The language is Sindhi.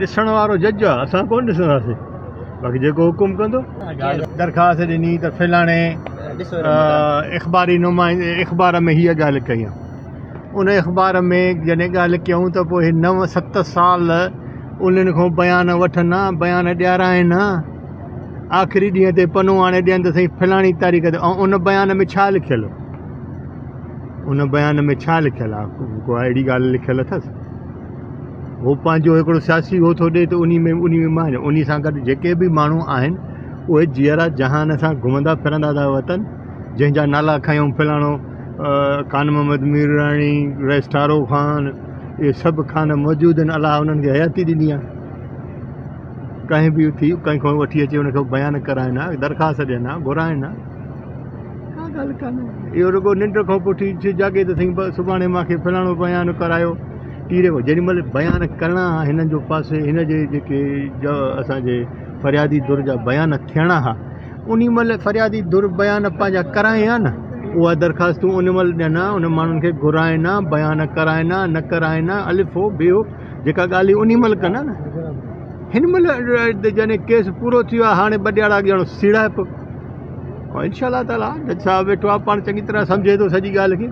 ڏسڻ وارو جج آ، اسان ڪونه ڏسنداسين، باقي جيڪو حڪم ڪندو. درخواست ڏني ته فلاڻي اخباري نمائندي اخبار ۾ هيء ڳالهه ڪئي آ. ان اخبار ۾ جڏهن ڳالهه ڪيائون ته پوء هي نو ست سال انهن کان بيان وٺن ها، بيان ڏيارائين ها، آخري ڏينهن تي پنو آڻي ڏين ته سائين فلاڻي تاريخ تي ۽ ان بيان ۾ ڇا لکيل هو؟ ان بيان ۾ ڇا لکيل آ؟ ڪو اهڙي ڳالهه لکيل اٿس؟ هو پنهنجو هڪڙو سياسي هو ٿو ڏي ته انهي ۾ انهي ۾ مان انهي سان گڏ جيڪي به ماڻهو آهن اهي جيئرا جهان سان گهمندا ڦرندا ٿا وتن جنهن جا نالا کنيو فلاڻو خان محمد ميراڻي رئيس ٺارو خان اهي سڀ خان موجود آهن الله انهن کي حياتي ڏني آهي ڪنهن به اٿي ڪنهن کان وٺي اچي ان کي بيان ڪرائن ها درخواست ڏين ها گهرائن ها ڪا ڳالهه ڪانهي اهو رڳو ننڊ کان پوء اٿي جاڳي ته سائين سڀاڻي مانکي فلاڻو بيان ڪرايو ٽيري جيڏي مهل بيان ڪرڻا ها هنن جو پاسي هن جي جيڪي اسانجي فريادي ڌر جا بيان ٿيڻا ها انهي مهل فريادي ڌر بيان پنهنجا ڪرائين ها نه اها درخواستون ان مهل ڏين ها ان ماڻهن کي گهرائين ها بيان ڪرائين ها نه ڪرائين ها الف هو بي هو جيڪا ڳالهه انهي مهل ڪن ها نه هن مهل جڏهن ڪيس پورو ٿي ويو آهي هاڻي ٻه ڏيهاڙا ڄڻ سيڙائپ انشاء الله تعاليٰ جج صاحب ويٺو آهي پاڻ چڱي طرح سمجهي ٿو سڄي ڳالهه کي.